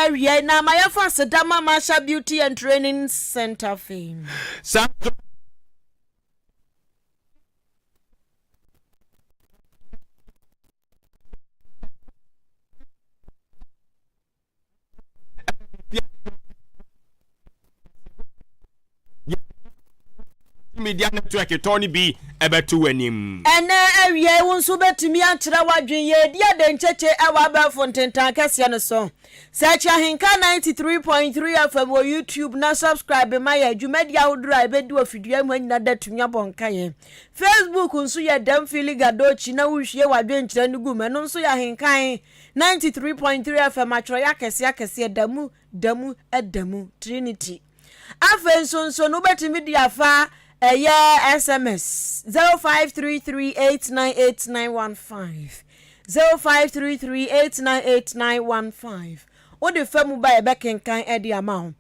awiei na ma yɛmfa aseda ma Masha Beauty and Training Center fame. Saa nso Media network tɔn no bi ɛbɛto w'anim. Ɛnnɛ awia yi wo nso wobɛtumi akyerɛ w'adwene. Yɛredi adenkyekye wɔ abɛɛfo ntentan kɛseɛ no so. Search Ahenka 93.3 FM wɔ YouTube na subscribe ma yɛn. Dwumadi ahodoɔ a ɛbɛdi wɔ fidua mu ha nyina da tumi abɔ nkaeɛ. Facebook nso yɛ Damfili Gadochi na wohwie w'adwenkyerɛ no gu mu. Ɛno nso yɛ Ahenkan 93.3 FM atwerɛeɛ akɛseɛ akɛseɛ da mu da mu da mu Trinity. Afei nso nso no wobɛtumi de afa ɛyɛ SMS 0533898915 0533898915 wode fa mu ba yɛbɛkenkan de ama wo.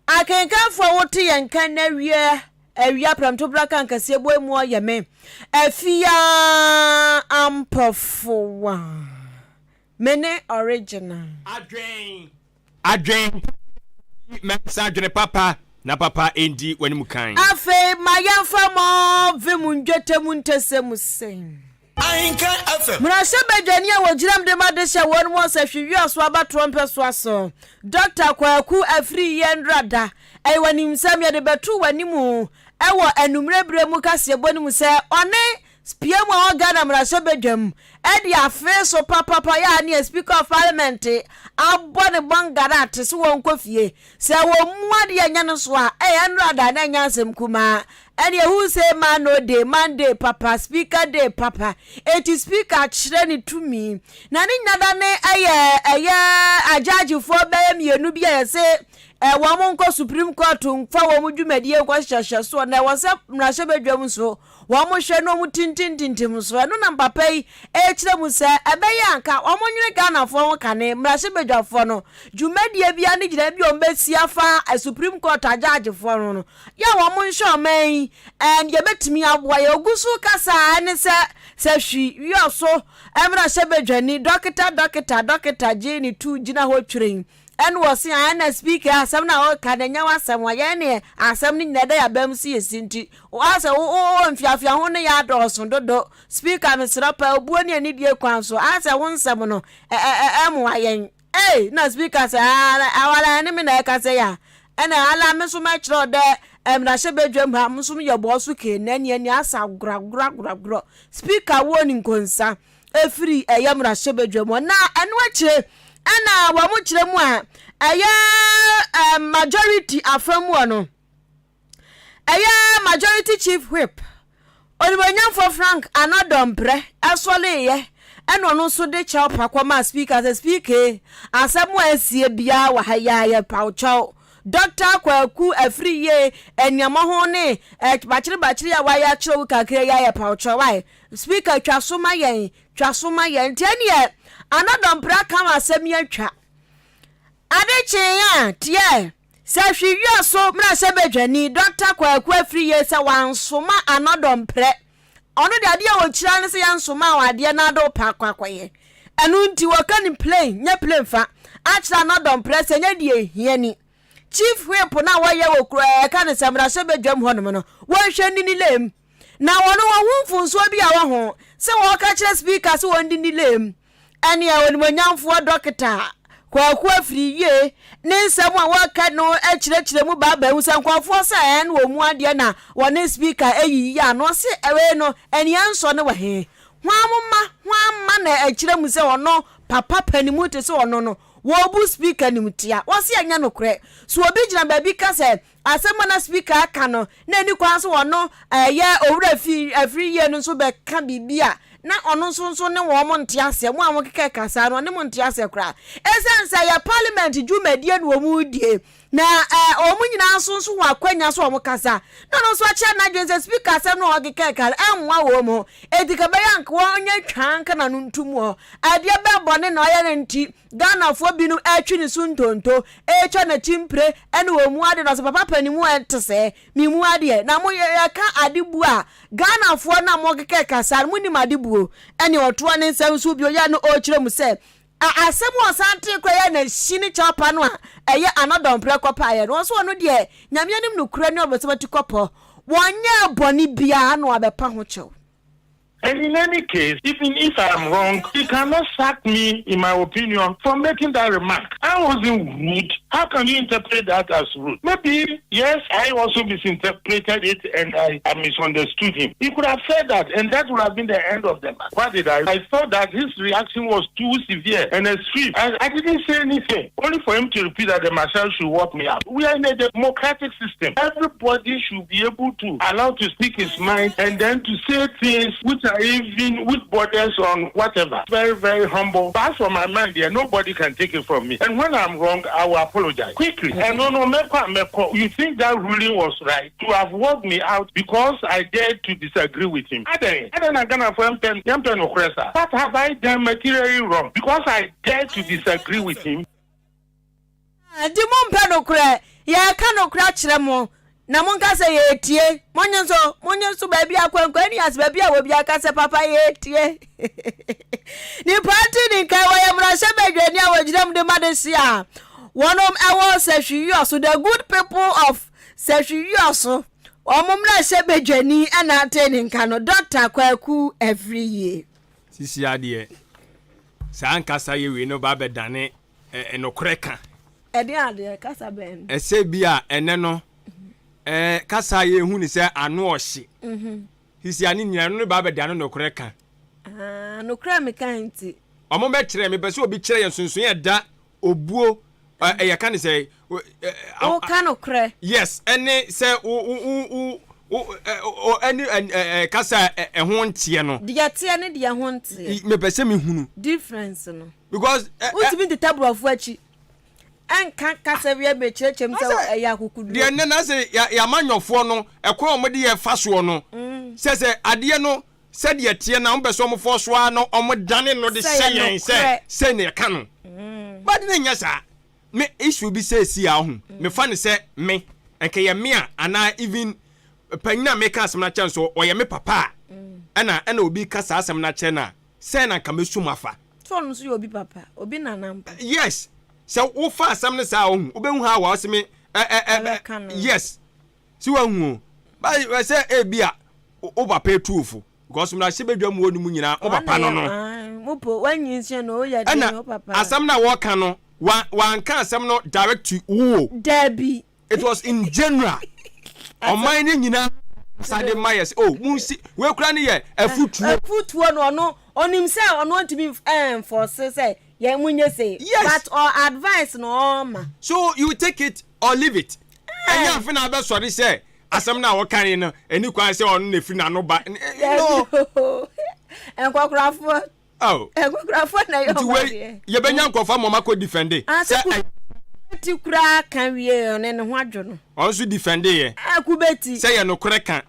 Akenkanfoɔ a wote yɛn nka nnɛ wie awia prɛmtoberɛ kankaseɛ bɔ mu ɔyɛ me Afia Ampɔfowa. Me ne original. Adwen, adwen pa mɛnsa adwene papa na papa ndi w'anim kan. Afei ma yɛmfa mo vem ndwetɛ mu ntɛsɛ mu sɛn. Ahenkan FM. Mmarahyɛbadwani a wɔgyinam de ma de hyɛ wɔn mu ɔsahwi wiaso abatoɔ mpɛsoa so, Dɔkta Kwaku Afriyie Ndrada, ɛyɛ w'animsɛm yɛde bɛto w'anim wɔ anummerɛ berɛ mu kaseɛbɔ no mu sɛ ɔne Spia mu a ɔwɔ Ghana mmarahyɛbadwam de afee so papapa yɛ a nea Speaker of Parliament abɔ ne bɔngara te se wɔnkɔ fie. Sɛ wɔmmu adeɛ nyɛ no so a, ɛyɛ nnora da na ɛnyɛ asɛm kumaa. Ɛneɛ who say man no day, man day papa, Speaker day papa. Enti Speaker kyerɛ ne tumi. Na ne nyina da ne ɛyɛ ɛyɛ agyagyefoɔ bɛyɛ mmienu bi a yɛse wɔn nkɔ Supreme Court mfa wɔn dwumadie nkɔhyehyɛ soɔ na ɛwɔ sɛ mmarahyɛbadwam nso Wɔn hwɛ na wɔn tintintintim nso. Ɛno na papa yi rekyerɛ mu sɛ ɛbɛyɛ a anka wɔn nwene Ghanafoɔ ho kane, mmarahyɛbadwafoɔ no, dwumadie biara ne gyinaeɛ bi a wɔn bɛsi afa Supreme Court agyaagyefoɔ ho no, yɛ a wɔn nhwɛ ɔman yi and yɛbɛtumi aboa yɛ. Ɔgu so kasa a ɛne sɛ sɛ hwi wiɔso mmarahyɛbadwani dɔketa dɔketa dɔketa gye ne tu gyina hɔ twirin Ɛna ɔse ah ɛna speaker asɛm no a ɔka no ɛnyɛ w'asɛm a yɛn neɛ asɛm no nyina ɛda yɛabam so yɛsi nti asɛ wo wo mfiafia ho no yɛ adɔɔso dodo speaker mesrɛ paa obuo ne anidie kwan so asɛ wo nsɛm no ɛ ɛ ɛmoa yɛn ei na speaker sɛ ah awala ɛne me na ɛkasa yi a ɛna ala me nso mɛkyerɛ wo dɛ mmarahyɛ badwam ha me nso meyɛ bɔɔ so kee na ɛneɛ nea asa goragoragoragorɔ speaker wɔ ne nkonsa firi ɛyɛ mmarahyɛbadwa mu na ɛno akyire ɛna wɔn kyerɛ mu a ɛyɛ majority afa mu no ɛyɛ majority chief whip onimonyamfoɔ Frank Anɔdɔmprɛ ɛsɔleeɛ ɛna ɔno nso de kyɛw pa kɔmaa speaker sɛ speaker asɛm a asie biara wɔ ha yi a yɛ paw kyɛw Dɔkta Kwaku Afriyie nneɛma ho ne bakyere bakyere a wayɛ akyerɛ wo kakra yi ayɛ paw kyɛw ae Speaker twa so ma yɛn, twa so ma yɛn. Nti ɛneɛ Anna Dɔmpra ka asɛm yi atwa. Ade kyee a, tiɛ, sɛ hwe wia so mmarahyɛbadwani Dɔkta Kwaku Afriyie sɛ wansoma Anna Dɔmprɛ. Ɔno deɛ adeɛ a ɔkyira ne sɛ yɛnsoma wo adeɛ na ade wo pɛ akɔ akɔyɛ. Ɛno nti wɔka ne plain, nyɛ plain fa, akyerɛ Anna Dɔmprɛ sɛ nyɛ deɛ ɛhia ni. Chief Whip no a wɔyɛ wɔ kuro a ɛka ne sɛ mmarahyɛbadwam hɔnom no, wɔnhwɛ nni ne lane mu. Na wɔn wɔn ho mfomsoɔ bi a wɔ ho sɛ wɔka kyerɛ speaker sɛ wɔn di ne lame ɛneɛ onimuonyamfoɔ dɔketa Kwaku Afriyie ne nsɛm a wɔka no kyerɛkyerɛ mu baabaa mu sɛ nkurɔfoɔ sɛ ɛn wɔn mu adeɛ na wɔne speaker ayiyi ano ɔse ɛwei no ɛneɛ nsɔ ne wɔ he hwan mo ma hwan ma na ɛkyerɛ mu sɛ ɔno papa panimu te sɛ ɔno no wɔbu speaker nimtia wɔse ɛnyɛ nokorɛ so obi gyina baabi ka sɛ Asɛm a na speaker aka no, na ɛni kwan sɛ ɔno ɛyɛ owura fi afiri yie no nso bɛka biribi a na ɔno nso nso ne wɔn nte aseɛ. Mo a mokeka ka saa no, ɔne mo nte aseɛ koraa. Ɛsiane sɛ ɛyɛ parliament dwumadie na wɔn redie, na wɔn nyinaa nso nso wɔ akwanya sɛ wɔn kasa, na ɔno nso akyerɛ n'adwene sɛ speaker asɛm no a ɔkeka ka no ɛmmoa wɔn ho. Enti ka ɛbɛyɛ anka wɔnyɛ twaa nka n'ano ntom hɔ. Adeɛ bɛn bɔne na ɔyɛ no nti Ghanafoɔ binom retwe ne so ntonto, retwa n'akyi mpire ne wɔn mu ade na ɔsɛ papa panin mu ɛnte sɛɛ, me mu adeɛ na mo yɛka ade buo a Ghanafoɔ no a mokeka saa no monim ade buo ɛne ɔtoa ne nsɛm so bio yɛ no ɔrekyerɛ mu sɛ A Asɛm a ɔsan tee koraa yɛ n'ahyi ne kyɛwpa no a ɛyɛ anɔdɔmprɛ kɔpaeɛ no. Ɔse ɔno deɛ Nyame anim nokorɛ ne ɔbɔnsam atikɔpɔ, wɔnyɛɛ bɔne biara na wabɛpa ho kyɛw. And in any case, even if I am wrong, he cannot sack me, in my opinion, for making that remark. I wasn't rude. How can you interpret that as rude? Maybe, yes, I also misinterpreted it and I, I misunderstood him. He could have said that, and that would have been the end of the matter. Why did I? I thought that his reaction was too severe and extreme. I, I didn't say anything, only for him to repeat that the marshal should walk me out. We are in a democratic system. Everybody should be able to allow to speak his mind and then to say things which are even with borders on whatever. Very, very humble. But for my mind, there, nobody can take it from me. And when I'm wrong, I will apologize quickly. And no, no, meko, meko. You think that ruling was right to have walked me out because I dared to disagree with him? What have I done materially wrong? Because I dared to disagree with him. Nti mompɛ nokorɛ, yɛreka nokorɛ akyerɛ mo, na monka sɛ yɛretie. Monye nso, monye nso baabi a kwankwan ni ase, baabi a wɔ biara ka sɛ papa yɛretie. Nipa nti ne nkan wɔyɛ mmarahyɛ badwani a wɔgyina mu de ma de se a wɔnom ɛwɔ sɛhwiyɔ the good people of sɛhwiyɔ so wɔn mmarahyɛ badwani ɛna ate ne nka no Dr. Kwaku Afriyie. Sisi adeɛ saa nkasa yɛ wei no ba bɛdane nokorɛ ka. Ɛdeɛn adeɛ? Kasa bɛn no? Ɛsɛ bi a ɛnɛ no ɛɛ kasa a yɛhu ne sɛ ano ɔhye. Mhm. Sisi a ne nyinaa no ne ba bɛde ano nokorɛ ka. Ah, nokorɛ meka nti. Ɔmo bɛkyerɛ mepɛ sɛ obi kyerɛ yɛn nsonsonoeɛ a ɛda obuo ɛyɛ ka ne sɛ. Woka nokorɛ. Yes, ɛne sɛ wo wo wo wo ɛne ɛ kasa a ɛho nteɛ no. Deɛ teɛ ne deɛ ho nteɛ. Mepɛ sɛ mehunu. Difference no. Because ɛ ɛ. Wontumi nteta borɔfo akyi ɛnka kasa bi ɛbɛkyerɛkyerɛ mu sɛ ɛyɛ akokoduro. Deɛ nnɛ na sɛ yɛ amanyɔfoɔ no ɛkwan a wɔde yɛ fa soɔ no mm. sɛ sɛ adeɛ no sɛdeɛ teɛ na wɔpɛ sɛ wɔfɔ so ara na wɔdane no de hyɛ yɛn sɛ sɛ na ɛka no mm. but ne nyɛ saa me issue bi sɛ esi a ɔho mm. mefa ne sɛ me nka yɛ me a anaa even panyin a meka asɛm no akyɛ nso ɔyɛ me papa a ɛna ɛna obi ka saa asɛm no akyerɛ no a sɛn na nka mɛsu mu afa. Sɛ ɔno nso yɛ obi papa, obi nana mpo. Yes, sɛ wofa asɛm no saa ohu, wobɛhu how a ɔse me ɛ ɛ ɛ yes, si wahu o. Ba sɛ ebi a wo papa etu wo fo because mmarahyɛ badwa mu hɔ no mu nyinaa wo papa no no. Mo po wanyi nhyɛ no oyɛ den wo papa. Ɛna asɛm no a wɔka no wanka asɛm no direct to wo o. Dabi. It was in general. Ɔman no nyinaa sa de ma yɛ sɛ oh munsi wei kura ne yɛ afutuo. Afutuo no ɔno ɔnim sɛ ɔno ntumi ɛnfɔse sɛ yɛn mo nye se. Yes. But ɔ advice na ɔma. So you take it or leave it. Ɛnyɛ afe na abɛsɔre sɛ asɛm no a wɔka yi no ɛni kwan sɛ ɔno na efiri n'ano ba. No. Nkɔkorafoɔ. Oh. Nkokorafoɔ na ɛyɛ Nti ɔmo wei adeɛ. yɛbɛnya nkurɔfoɔ ama ɔmo akɔ defende Ah, sɛ sɛ kubeti koraa ka wie ɔne ne ho adwo no. Ɔno nso defende yɛ. Ah, kubeti. Sɛ yɛ nokorɛ ka.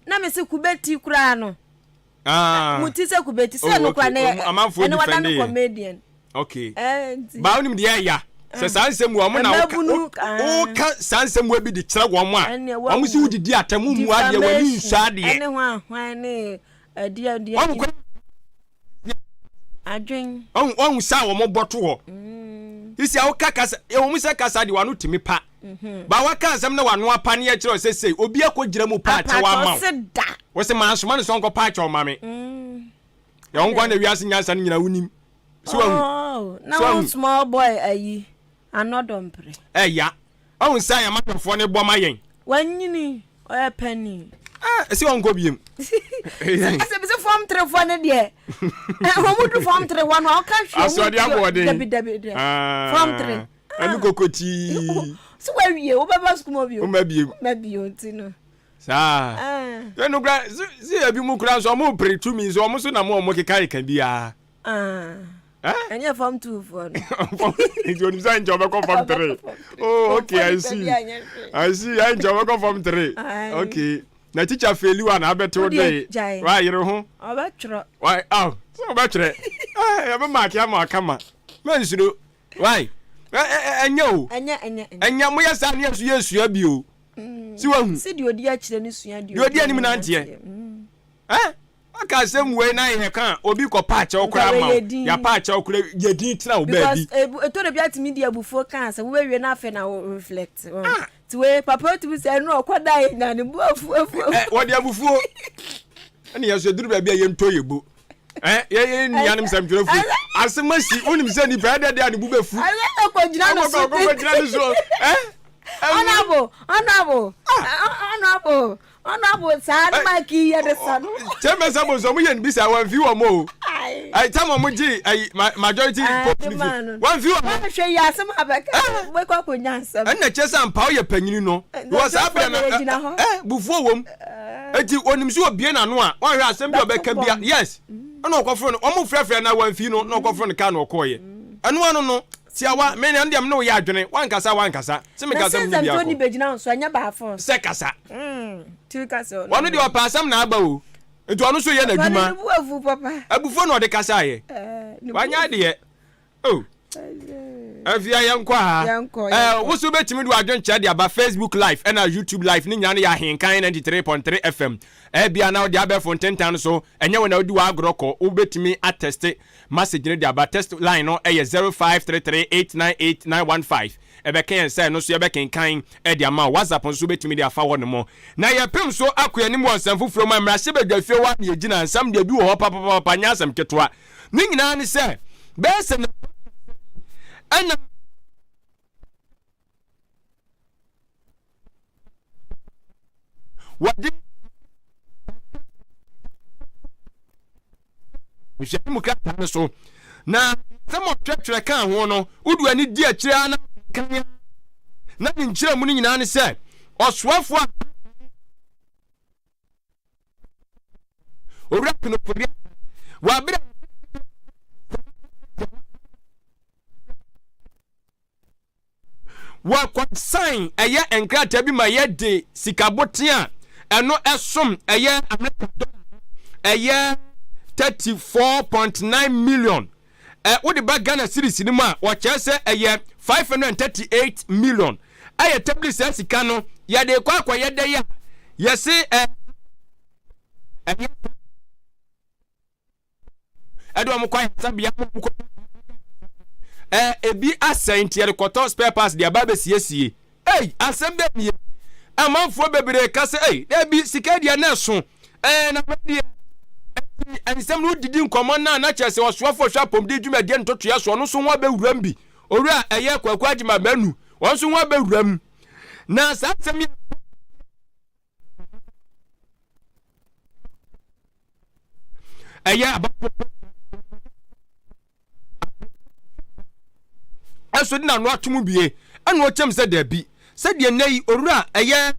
Na me se kubeti koraa no. Ah. Mo ti sɛ kubeti sɛ Oh, no koraa okay. na Ɔmo- amanfoɔ ɛne wada defende no yɛ. comedian. Okay. Eh, nti. Ba wonim deɛ ɛya sɛ saa nsɛm wɔ ɔmo na woka Mmabunu, wo- ah. woka saa nsɛm wɔ bi de kyerɛ wɔn a Ɛneɛ wɔn sɛ wawu. wodidi atɛm wommu adeɛ w'ani nsɔ Defamation adeɛ. ɛne hwan hwan ne ɛdeɛ deɛ. Wɔn kɔ Adwen. Ɔhu ɔhu sa a wɔn bɔ to hɔ. Mm. Sisi a woka kasa ɛwɔ mu sɛ kasa de wano tumi pa. Mhm. Ba waka asɛm na wano apa ne ɛkyerɛ sɛ sei obi akɔ gyina mu pa akyɛw ama wo. Wɔsɛ maa soma no sɛ ɔnkɔ pa akyɛw ma me. Mm. Yɛ wɔn kwan na wiase nyansa no nyinaa wonim. So wahu. Oh, na wo small boy ayi anɔdɔmpere. Ɛya. Ɔhu sɛ yɛn amanyɔfoɔ no bɔ ma yɛn. Wanyini, ɔyɛ panin. Ah, ɛsɛ ɔnkɔ biem. Sɛ bi sɛ fɔm terefoɔ no deɛ, wɔn mu du fɔm tere hɔ no, ɔka hwɛ Asoɔde aboɔden. Dabi dabi deɛ. Fɔm tere. Ɛne kokotii. Sɛ wawie, wobɛba sukuu mu bio. Woma biem. Woma bio nti no. Saa. Yɛn no kura, si ebi mu kura nso ɔmo pere tumi nso ɔmo so na mo ɔmo keka keka biara. Ah. Ɛnyɛ fam two foɔ no. Nti onim sɛ nkyɛ ɔbɛkɔ fam three. Oh okay I see. I see nkyɛ ɔbɛkɔ fam three. Okay. Na teacher faili wa na abɛte wo de. Wa yere ho. Ɔbɛtwerɛ. Wa aw sɛ ɔbɛtwerɛ. Ɛɛ ɛbɛ maaki ama akama. Mɛnsuro. Why? Ɛnyɛ o. Ɛnyɛ ɛnyɛ. Ɛnyɛ mo yɛ saa ne yɛ so yɛ sua bi o. Si wa hu. Si deɛ odi akyire ne sua deɛ odi anim nanteɛ. Ɛɛ. Aka asɛm wei na yɛ ka obi kɔ pa akyɛw koraa ma wo. Ya pa akyɛw koraa yɛ din tena wo baabi. Because eto de bi atumi di abufuo ka asɛm wobɛwie na afei na wo reflect. Ah. Ti wei papa otumi sɛ ɛno ɔkɔ da yɛ nya ne bu afu afu. Ɛ wɔde abufuo. Ɛne yɛ so eduru baabi a yɛntɔ yɛ bo. Ɛ yɛ yɛ nuanom nsɛmtwerɛfo. Asɛm asi wonim sɛ nipa ɛdɛ de a ne bu bɛfu. Ɛkɔ gyina no so. Ɛkɔ gyina no so. Ɛ. Honorable, honorable, honorable. Honorable saa ne mic yi yɛ de sa no. Kyɛ mɛ sɛ bonsɔn mo yɛ no bi saa wɔn fi wɔn o. Ayi tam wɔn gye ayi majority post ni fi wɔn fi wɔn. Wɔn hwɛ yi asɛm abɛka bɛkɔ akɔ nya nsɛm. Ɛnna kyɛ sɛ ampa ɔyɛ panyini no. Wɔ saa bɛrɛ no ɛ bufuo wɔm. Eti onim so obie n'ano a wɔn hwɛ asɛm bi a ɔbɛka bia yes. Ɛna ɔkɔforo no wɔn frɛfrɛ na wɔn fi no na ɔkɔforo no kaa na ɔkɔɔyɛ. Ɛno ano no. Tiawa, me ɛno deɛ me ne wo yɛ adwene, wankasa wankasa, sɛ me kasa mu ni biako. Na bɛgyina nso ɛnyɛ baafo. Sɛ kasa. Ɔno deɛ ɔpɛ asɛm na aba o, nti ɔno nso yɛ n'adwuma. Abufuo na ɔde kasa yɛ. Wanyɛ adeɛ. Oh. Afia yɛnkɔ ha. Eh, wo so bɛtumi de w'adwenkyerɛ de aba Facebook live ɛna YouTube live ne nyinaa no yɛ Ahenkan 93.3 FM. Ɛbia na wode abɛɛfo ntentan no so, ɛnyɛ wo na wodi w'agorɔ kɔ, wobɛtumi atɛste Message no de aba. Text line no yɛ 0533898915. Ɛbɛka yɛn nsa, ɛno nso yɛbɛkenkan de ama wo. WhatsApp nso wobɛtumi de afa hɔnom. Na yɛpem so akɔ yɛn anim wɔ nsɛm foforɔ mu a, mmarahyɛbadwafie hɔ a na yɛgyina. Nsɛm deɛ bi wɔ hɔ papapapa, nyɛ asɛm ketewa. Ne nyinaa ne sɛ, bɛyɛ sɛ ɛna wɔde nhwɛne mu krataa no so na sɛm ɔtwerɛtwerɛ kaa ho no wodu ani di akyire ara na kan na ne nkyerɛmu no nyinaa ne sɛ ɔsoafoɔ a owura Knoforia wɔ abere Wɔakɔsan ɛyɛ nkrataa bi ma yɛde sika boten a ɛno ɛsom ɛyɛ Amerika dɔla ɛyɛ 34.9 million. Ɛ wode ba Ghana series no mu a wɔkyerɛ sɛ ɛyɛ 538 million. Ɛyɛ tabili saa sika no yɛde kɔ akɔyɛ dɛ a yɛse ɛ ɛyɛ ɛde wɔn kɔ ayaresabea ma wɔn kɔ ɛɛ ebi asɛe nti yɛde kɔtɔ spare parts de aba abɛsiesie ei asɛm bɛɛ nie amanfoɔ bebree ka sɛ ei daabi sika deɛ na ɛso ɛɛ na deɛ ɛti nsɛm no didi nkɔmmɔ no a na kyerɛ sɛ ɔsoafoɔ hwɛ apɔmuden dwumadie ntotoeɛ so ɔno nso ho abɛwuram bi owura ɛyɛ Kwaku Agyema Manu wɔn nso ho abɛwuram na saa asɛm yi ɛyɛ abatoɔ ɛso de n'ano atom bie ɛna ɔkyɛm sɛ daabi sɛdeɛ nnɛ yi owura ɛyɛ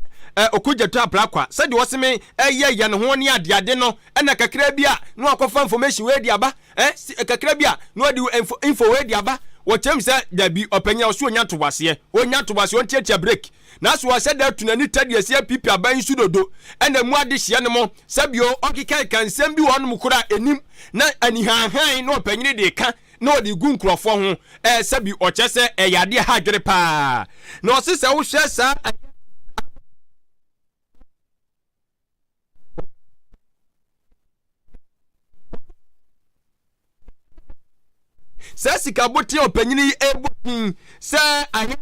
okogyato ablakwa sɛdeɛ ɔseme ɛyɛ yɛn ho ne adeade no ɛna kakra bi a na wakɔfa information wei de aba ɛ kakra bi a na ɔde info info wei de aba wɔkyɛm sɛ daabi ɔpanyin a ɔso onya ntoboaseɛ onya ntoboaseɛ ɔntiatia break Nanso ɔhyɛ da tu n'ani tɛ deɛ ɛsi apipi aban yi so dodo, ɛna emu adehyeɛ no mo, sɛbio ɔkekakeka nsɛm bi wɔ hɔnom koraa a ɛnim, na anihanhan na ɔpanyini de reka na ɔde regu nkurɔfoɔ ho, ɛɛ sɛbi ɔkyerɛ sɛ ɛyɛ adeɛ ɛha adwene paa. Na ɔse sɛ wohwɛ saa Saa sika boten a ɔpanyin yi rebɔ din sɛ ahe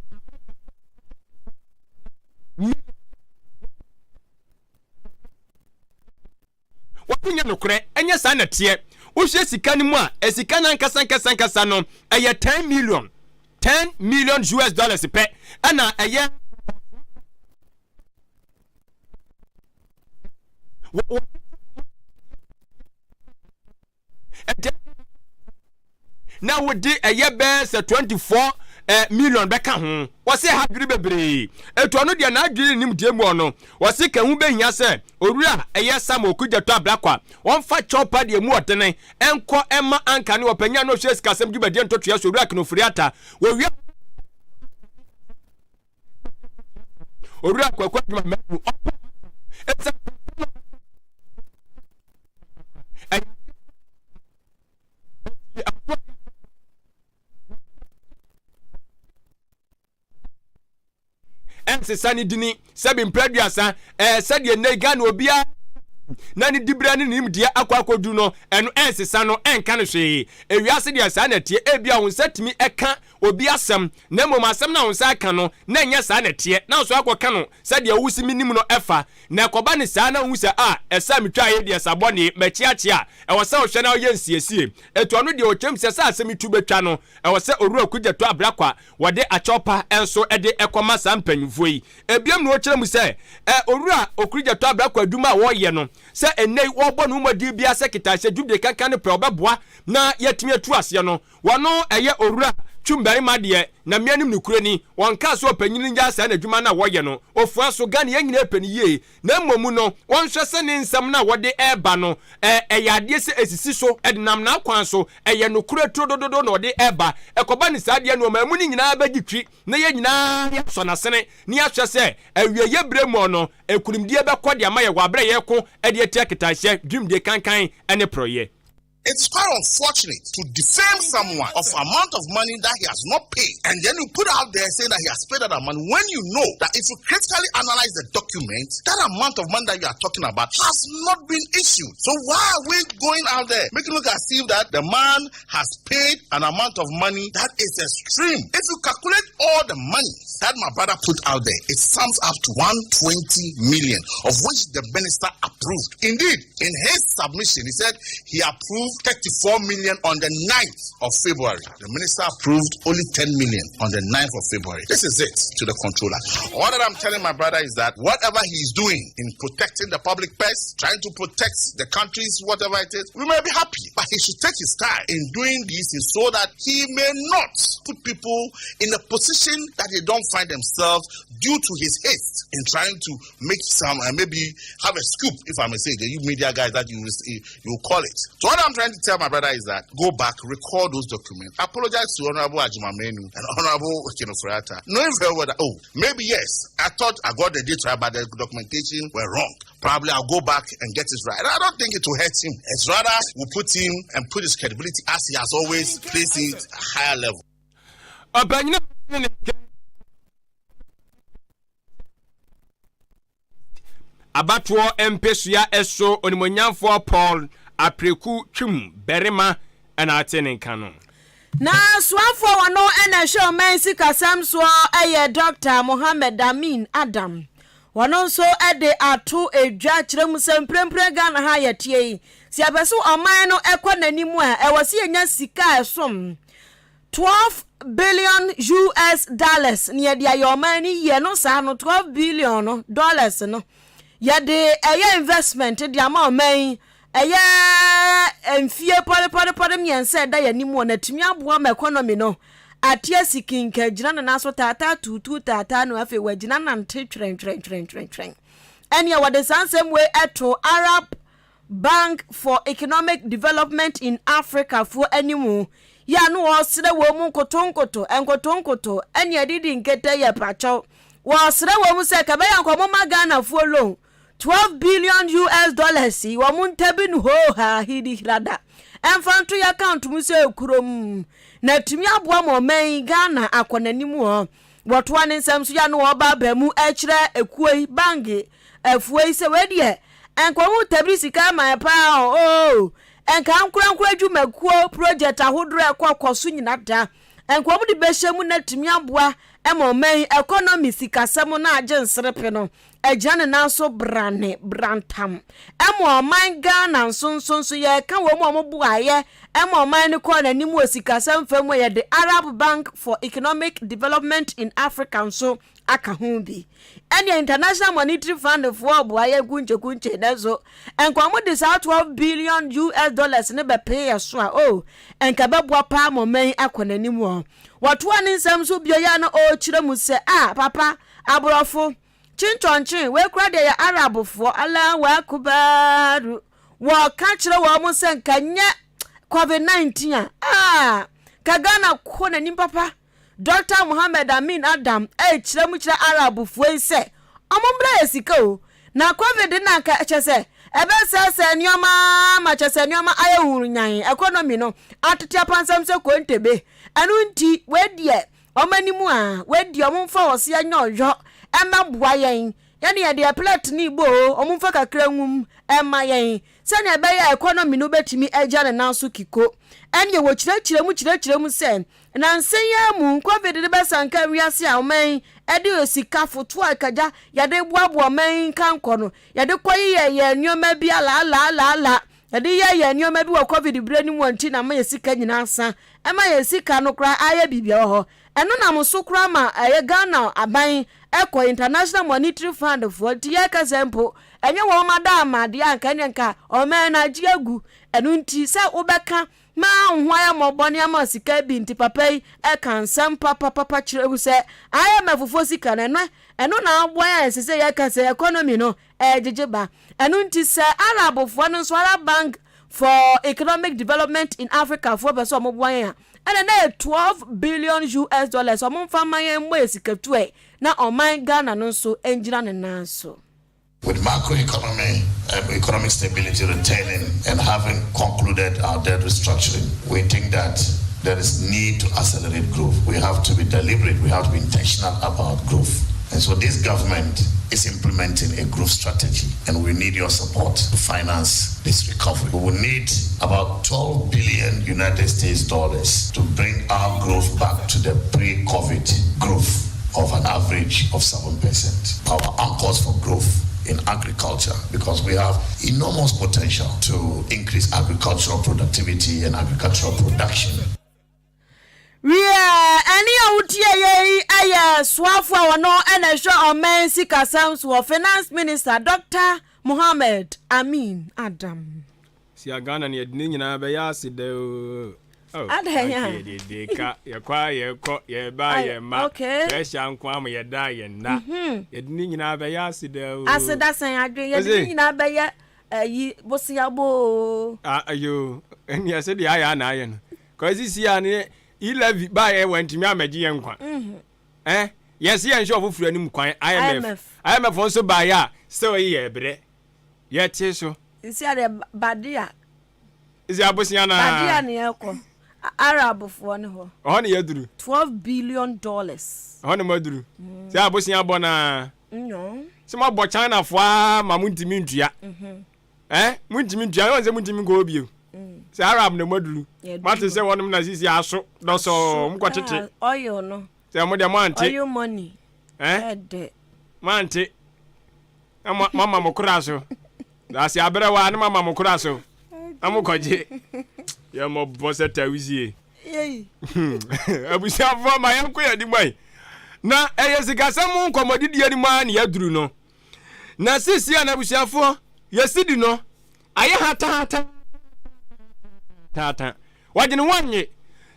wɔde nyɛ nokorɛ, ɛnyɛ saa na ɛteɛ. Wohwɛ sika no mu a, sika no ankasa ankasa ankasa no ɛyɛ 10 million, 10 million US dollars pɛ ɛna ɛyɛ. Na wode ɛyɛ bɛyɛ sɛ 24 eh, million bɛka ho. Wɔse ɛha adwene bebree. Etu ɔno deɛ n'adwene nim deɛ mu ɔno. Wɔse ka ho bɛhia sɛ owura ɛyɛ Samuel Okudzeto Ablakwa wɔmfa kyɛw pa deɛ mu ɔdene ɛnkɔ ɛma anka ne ɔpanyin a na ɔhwɛ sikasɛm dwumadie ntotoeɛ so owura Ken Ofori-Atta. Wɔwia Owura Kwaku Adwuma Manu ɔpɛ ɛsɛ ɛyɛ ɛnsesa ne dini sɛbi mprɛ aduasa ɛɛ sɛdeɛ nnɛ Ghana obiara. na ne diberɛ ne ne nimdeɛ akɔ akɔduru no, ɛno ɛnsesa no, ɛnka no hwee. Ewiase deɛ saa na ɛteɛ, ebia wo nsa tumi ka obi asɛm, na mmom asɛm no a wo nsa aka no, na ɛnyɛ saa na ɛteɛ, na wo nso akɔka no sɛdeɛ wo se menim no ɛfa. Na ɛkɔba no saa na wohu sɛ, ah, ɛsɛ a metwaa yei deɛ sa bɔne, makyiakyia a, ɛwɔ sɛ wohwɛ na woyɛ nsiesie. Ɛto ɔno deɛ ɔkyerɛ mu sɛ, sɛ asɛm yi tu bɛtwa no, ɛwɔ sɛ Owura Okudzeto Ablakwa wɔde akyɛw pa nso de kɔma saa mpanyimfoɔ yi. Ebiom na ɔkyerɛ mu sɛ, ɛ, Owura Okudzeto Ablakwa adwuma a wɔreyɛ no, sɛ ɛnnɛ yi wɔrebɔ ne ho mmɔden biara sɛ ketahyɛ dwumadie kankan no pɛ ɔbɛboa na yɛatumi atu aseɛ no, wɔno ɛyɛ Owura Twum Barima deɛ, na me anim nokorɛ ni, wɔnkaa sɛ ɔpanyin no nnyaa saa n'adwuma no a wɔyɛ no. Ofua so, Ghana yɛn nyinaa pɛ no yie. Na mmom no, wɔnhwɛ sɛ ne nsɛm no a wɔde reba no, ɛyɛ adeɛ sɛ ɛsisi so, ɛdenam n'akwan so, ɛyɛ nokorɛ turodododo na ɔde reba. Ɛkɔba no saa deɛ, nnoɔma mu no nyinaa bɛgye twi, na yɛn nyinaa yɛasɔ n'asene, na yɛahwɛ sɛ awieeɛ berɛ mu no, nkonimdie bɛkɔ de ama yɛn wɔ aberɛ a yɛreko de atia ketahyɛ, dwumdie kankan ne porɔeɛ. It's quite unfortunate to defame someone of amount of money that he has not paid and then you put out there saying that he has paid that amount when you know that if you critically analyze the document, that amount of money that you are talking about has not been issued. So why are we going out there making look as if that the man has paid an amount of money that is extreme? If you calculate all the money that my brother put out there, it sums up to 120 million, of which the minister approved. Indeed, in his submission, he said he approved 34 million on the 9th of February. The minister approved only 10 million on the 9th of February. This is it to the controller. All that I'm telling my brother is that whatever he is doing in protecting the public purse, trying to protect the country's whatever it is, we may be happy, but he should take his time in doing these things so that he may not put people in a position that they don't find themselves due to his haste in trying to make some and uh, maybe have a scoop, if I may say, the you media guys that you you call it. So what I'm trying to tell my brother is that go back, record those documents, apologize to Honorable Agyeman-Manu and Honorable Ken Ofori-Atta, knowing very well that oh maybe yes, I thought I got the data, but the documentation were wrong. Probably I'll go back and get it right. And I don't think it will hurt him. It's rather will put him and put his credibility as he has always placed it at a higher level. Abatoɔ mpesua so Onimuonyamfoɔ Paul Apreku Twum barima na ate ne nka no. Na soafoɔ a wɔno na ɛhwɛ ɔman sikasɛm soɔ yɛ Dɔkta Mohammed Amin Adam. Wɔno nso de ato dwa kyerɛ mu sɛ mprempren Ghana ha a yɛteɛ yi, sɛ yɛpɛ sɛ ɔman no kɔ n'anim a, ɛwɔ sɛ yɛnya sika a ɛsom 12 billion US dollars na yɛde ayɛ ɔman no yie no saa no 12 billion no dollars no yɛde ɛyɛ investment de ama ɔman yi ɛyɛ mfie pɔrepɔrepɔre mmiɛnsa ɛda yɛn anim wɔ na atumi aboa ma economy no ate asi kinka gyina ne nan so taataa tuutuu taataa no afei wagyina nante twɛntwɛntwɛntwɛntwɛn ɛnea wɔde saa nsɛm wei ɛto Arab Bank for Economic Development in Africa foɔ anim yɛ a na wɔresrɛ wɔn mu nkotonkoto nkotonkoto ɛne adidi nkete yɛ pakyɛw wɔresrɛ wɔn mu sɛ kɛbɛyɛ nka wɔn ma Ghanafoɔ loan 12 billion US dollars yi wɔn ntabi no hoo haa hidi hirada ɛmfa nto yɛ account mu sɛ kurom na atumi aboa ma ɔman yi Ghana akɔ n'anim hɔ wɔtoa ne nsɛm so yɛ a na wɔba aba mu ɛkyerɛ ekuo yi bange Afua yi sɛ wei deɛ nka ɔmo tabiri sika ama yɛ paa o oo nka ankorankoro adwumakuo project ahodoɔ a ɛkɔ kɔ so nyina da nka ɔmo de bɛhyɛ mu na tumi aboa ma ɔman yi economy sikasɛm no agye nserepe no agyina ne nan so brane brantam ɛma ɔman Ghana nso nso nso yɛka wɔn a ɔmo boaeɛ ɛma ɔman no kɔɔ n'anim wɔ sikasɛm fam mu yɛde Arab Bank for Economic Development in Africa nso aka ho bi. Ɛnneɛ International Monetary Fund foɔ boa yɛn kunkyekunkye nanso nka wɔn de saa 12 billion US dollars no bɛpee yɛ so a oh nka ɛbɛboa paa ma ɔman yi akɔ n'anim wɔ. Wɔtoa ne nsɛm so bio yɛ a na ɔrekyerɛ mu sɛ ah papa aborɔfo kyenkyɔnkyen wei koraa deɛ yɛ Arabfoɔ Allahu Akubaru wɔka kyerɛ wɔn sɛ nka nyɛ COVID-19 a ah ka Ghana kɔ n'anim papa. Dɔkta Mohammed Amin Adam rekyerɛ mu kyerɛ Arabfoɔ yi sɛ ɔmo mbrɛ yɛ sika o, na Covid no anka kyɛsɛ ɛbɛsɛɛsɛɛ nnoɔma ara ma kyɛsɛ nnoɔma ayɛ hurunyann, economy no atete apansam sɛ kontebe, ɛno nti wei deɛ ɔmo anim a, wei deɛ ɔmo mfa ɔseɛ nyɛ ɔyɔ mmɛboa yɛn, yɛne yɛdeɛ plɛt no rebɔ o, ɔmo mfa kakra ngu mu. mma yɛn sɛnea ɛbɛyɛ a economy no bɛtumi agyina ne nan so kiko. Ɛnneɛ wɔkyerɛkyerɛ mu kyerɛkyerɛ mu sɛ nnansa yi ara mu Covid no bɛsanka wiase a ɔman yi de sika fotoɔ a kagya yɛde boaboa ɔman yi nkankɔ no yɛde kɔyeyɛ yɛn nneɛma bi alaalaalaala Yɛde yɛɛ yɛn nneɛma bi wɔ Covid berɛ no mu a nti na ama yɛn sika nyinaa asa. Ɛma yɛn sika no koraa ayɛ biribi wɔ hɔ. Ɛno nam so koraa ma ɛyɛ Ghana aban kɔ International Monetary Fund foɔ nti yɛrekasa mpo ɛnyɛ wɔn adaama deɛ anka ɛneɛ nka ɔman no agye agu. Ɛno nti sɛ wobɛka ma wo ho ayɛ mmɔbɔ ne ama sika bi nti papa yi ɛka nsɛm papapapa kyerɛ mu sɛ IMF foɔ sika no ɛno ɛno na aboa yɛn a ɛsɛ sɛ yɛka sɛ economy no ɛregyegye ba. Ɛno nti sɛ Arabfoɔ no nso, Arab Bank for Economic Development in Africa foɔ pɛ sɛ wɔboa yɛn a, ɛna na ɛyɛ 12 billion US dollars wɔn mfa mma yɛn mmɔ yɛ sikatuɛ na ɔman Ghana no nso ngyina ne nan so. With macroeconomy um, economic stability returning and having concluded our debt restructuring, we think that there is need to accelerate growth. We have to be deliberate, we have to be intentional about growth. And so this government is implementing a growth strategy, and we need your support to finance this recovery. We will need about 12 billion United States dollars to bring our growth back to the pre COVID growth of an average of 7%. Our anchors for growth in agriculture because we have enormous potential to increase agricultural productivity and agricultural production. Wiɛ, ɛnne a wotie yɛ yi yɛ soafo a ɔno na ɛhwɛ ɔman sikasɛm soɔ, Finance Minister, Dɔkta Mohammed Amin Adam. Sia Ghana no yɛde ne nyinaa bɛyɛ ase dɛ oo. Oh, Adɛn a? Okay, dede ka yɛkɔ a yɛkɔ yɛba a yɛma okay. pressure nko ama yɛda a yɛnna. Yɛde ne nyinaa bɛyɛ ase dɛ oo. Aseda sɛn adwene yɛde ne nyinaa bɛyɛ ayi boseabɔ oo. Ah, ayo, ɛnneɛ sɛdeɛ ayɛ a na ayɛ no. Cause sisi a ne e-levy baeɛ wantumi ammɛgye yɛn nkwa. Eh, yɛse yɛnhwɛ ɔfoforɔ anim kwan, IMF. IMF nso baeɛ a, still yɛ brɛ. Yɛte so. Sisi a deɛ Badia. Sisi abosea na. Badia ne yɛkɔ. Arabfoɔ ne hɔ. Ɔhɔ ne yɛduru. 12 billion dollars. Ɔhɔ ne moaduru. Sɛ abosea bɔ naa. No. Sɛ moabɔ Chinafoɔ ara ma montumi ntua. Eh, montumi ntua, ɛwɔ sɛ montumi nkɔ hɔ bio. Sɛ Arab na moaduru. Moate sɛ wɔnom na sisi aso dɔsɔɔ, mokɔ tete. Oil no. Sɛ mo deɛ moante. Oil money. Eh? Ɛdɛ. Moante. Na moama mo kora so. Ase abrɛ wa ne moama mo kora so. Na mokɔgye. Yɛ mɔbɔ sɛ tawisie. Abusuafoɔ ma yɛnkɔ yɛn anim ayi. Na ɛyɛ sikasɛm nkɔmmɔdidie no mu ara na yɛaduru no. Na seesei a n'abusuafoɔ yɛ sidi no ayɛ hatahata taata. Wɔgye ne ho annye.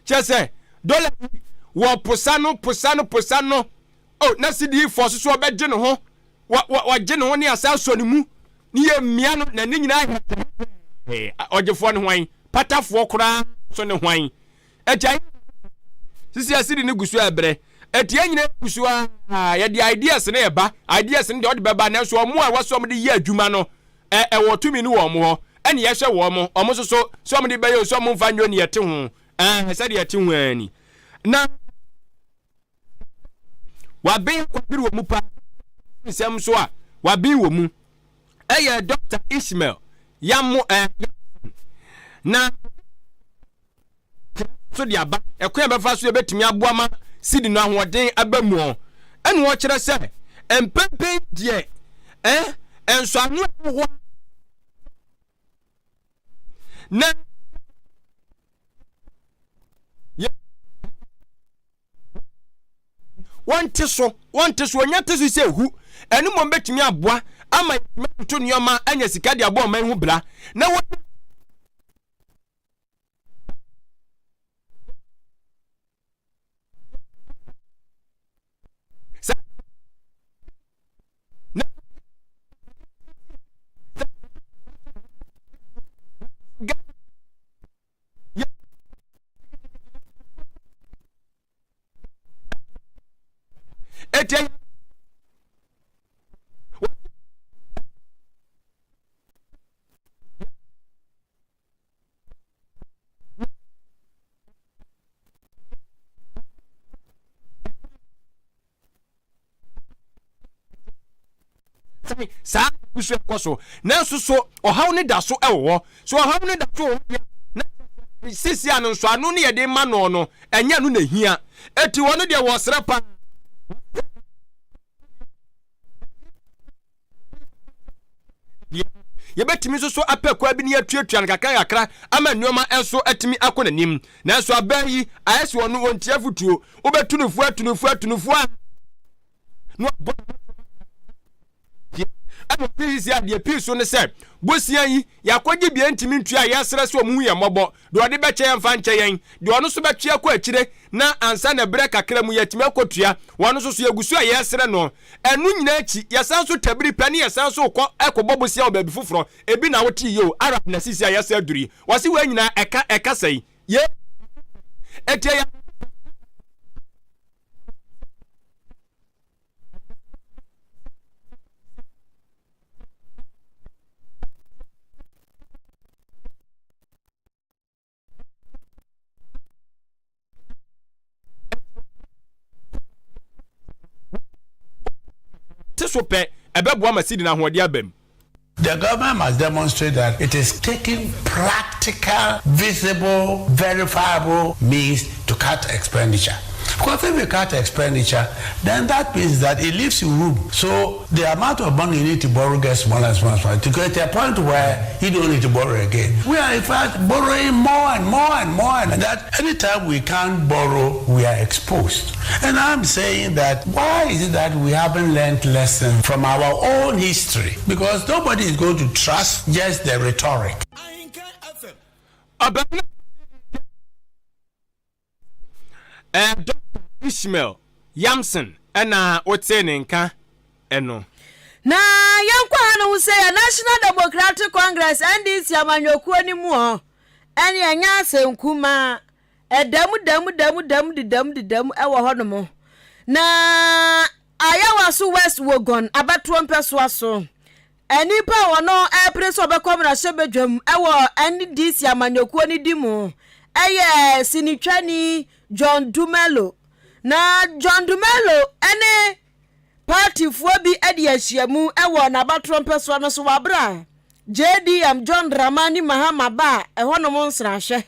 Kyerɛ sɛ dɔla yi wɔposa no posa no posa no. Oh, na sidi yi fɔ so so ɔbɛgye ne ho. Wɔ wɔ wɔgye ne ho ne asa asɔ ne mu. Ne yɛ mmia no na ne nyinaa hɛtɛhɛtɛ. Ɔgyefoɔ ne hwan? Patafoɔ koraa so ne hwan? Agyae sisi asidi no gu so ɛbrɛ. Ɛti yɛn nyinaa gu so a yɛde ideas no ɛba. Ideas no deɛ ɔde bɛba nanso ɔmo a ɛwɔ sɛ ɔmo de yɛ adwuma no ɛ ɛwɔ tumi no wɔ ɔmo hɔ. Ɛne yɛhwɛ wɔn mo ɔmo nso so sɛ ɔmo de bɛyɛ o sɛ ɔmo nfa nyɛ o ne yɛte ho. Ɛɛ sɛdeɛ yɛte ho ara ni. Na waben akwabere wɔ mu paa nsɛm nso a waben wɔ mu ɛyɛ Dr. Ishmael Yamo ɛɛ na so de aba ɛkwan a bɛfa so yɛbɛtumi aboa ma sidi no ahoɔden aba mu ɔ ɛna ɔkyerɛ sɛ mpɛmpɛn deɛ ɛ nsɔano a ɛwɔ hɔ na wɔnte so wɔnte so wɔnya te so sɛ ehu ɛno mmom bɛtumi aboa ama yɛatumi atoto nneɛma anya sika de abɔ ɔman ho bra na wɔn na ɛtiɛ saa. gu so ɛkɔ so. Nanso so ɔhaw no da so wɔ hɔ? So ɔhaw no da so wɔ hɔ deɛ a, na kyerɛ sɛ seesei a no nsɔano no yɛde ma no no, ɛnyɛ ɛno na ɛhia. Enti wɔn deɛ wɔsrɛ paa. Deɛ yɛbɛtumi nso so apɛ kwa bi ne yɛatuatua no kakra kakra ama nneɛma nso atumi akɔ n'anim. Nanso abaa yi ayɛ sɛ ɔno ɔntie afotuo. Wobɛtu no fo atu no fo atu no fo a na wabɔ ne ɛna ɔte sisi adeɛ pii so ne sɛ bosia yi yɛakɔgye bia ntumi ntua a yɛsrɛ sɛ ɔmo hu yɛn mmɔbɔ deɛ ɔde bɛkyɛ yɛn mfa nkyɛ yɛn deɛ ɔno nso bɛtwe akɔ akyire na ansa na berɛ kakra mu yɛatumi akɔtua wɔn nso so yɛgu so a yɛsrɛ no ɛno nyinaa akyi yɛsan so tabiri pɛ ne yɛsan so kɔ ɛkɔbɔ bosia wɔ baabi foforɔ ebi na wote yie o Arab na sisi a yɛsɛ aduru yi wɔse wei nyinaa ɛka ɛka sɛe yɛ ɛtiɛ yɛ te so pɛ ɛbɛboa ma sidi no ahoɔden aba mu. The government must demonstrate that it is taking practical, visible, verifiable means to cut expenditure. Because if you cut expenditure, then that means that it leaves you room. So the amount of money you need to borrow gets smaller and smaller and smaller to get to a point where you don't need to borrow again. We are in fact borrowing more and more and more, and that anytime we can't borrow, we are exposed. And I'm saying that why is it that we haven't learned lessons from our own history? Because nobody is going to trust just the rhetoric. Eh, Dr. Ishmael Yamson ɛna wotee ne nka ɛno. Na yɛnkɔ ha no ho sɛ yɛ National Democratic Congress NDC amanyɔkuo no mu hɔ ɛne ɛnyɛ asɛnkumaa ɛdam dam dam dam dedam dedam ɛwɔ hɔ nom na Ayawaso West Wuogon abatoɔ mpɛsoa so Nnipa a wɔn repere sɛ wɔbɛkɔ mmarahyɛbadwam wɔ NDC amanyɔkuo no di mu yɛ sinitwani John Dumelo. Na John Dumelo ne paatifoɔ bi adi ahyiamu wɔ n'abatoɔ mpɛsoa no so wɔ abere a JDM John Dramani Mahama baa ɛhɔnom nsrahwɛ.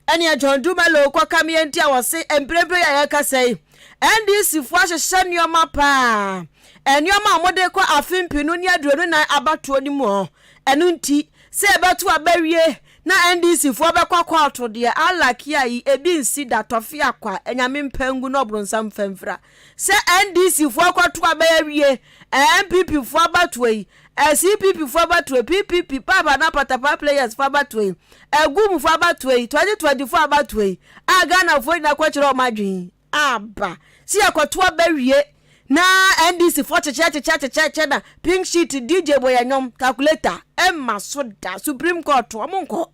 Ɛnea John Dumelo kɔka meɛ nti a wɔse mprempren a yɛrekasa yi, NDC foɔ ahyehyɛ nneɛma paa. Nneɛma a wɔde kɔ afe mpenu ne 24 abatoɔ no mu hɔ. Ɛno nti, sɛ yɛbɛto aba wie na NDC foɔ bɛkɔ kɔɔto deɛ, Allah kia yi, ebi nsi da, tɔfe akwa, anyame mpa ngu na ɔbronsam mfa mfira. Sɛ NDC foɔ kɔto aba awie, NPP foɔ abatoɔ yi, CPP foɔ abatoɔ yi, PPP, pap anaa patapaa players foɔ abatoɔ yi, Agum foɔ abatoɔ yi, 2024 abatoɔ yi a Ghana foɔ nyinaa kɔkyerɛ wɔn adwene yi aba. Sɛ yɛkɔto aba wie na NDC foɔ kyekyɛ kyekyɛ kyekyɛ kyɛ na pink sheet DJ bɔ yɛn nnwom, calculator ɛmma so da, Supreme Court wɔn nkɔ.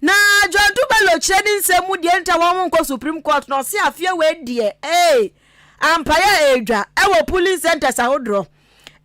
Na John Dumelo kyerɛ ne nsɛm mu deɛ nti a wɔn nkɔ Supreme Court na ɔse afeɛ wei deɛ ee ampaeɛ a ɛredwa ɛwɔ polling centers ahodoɔ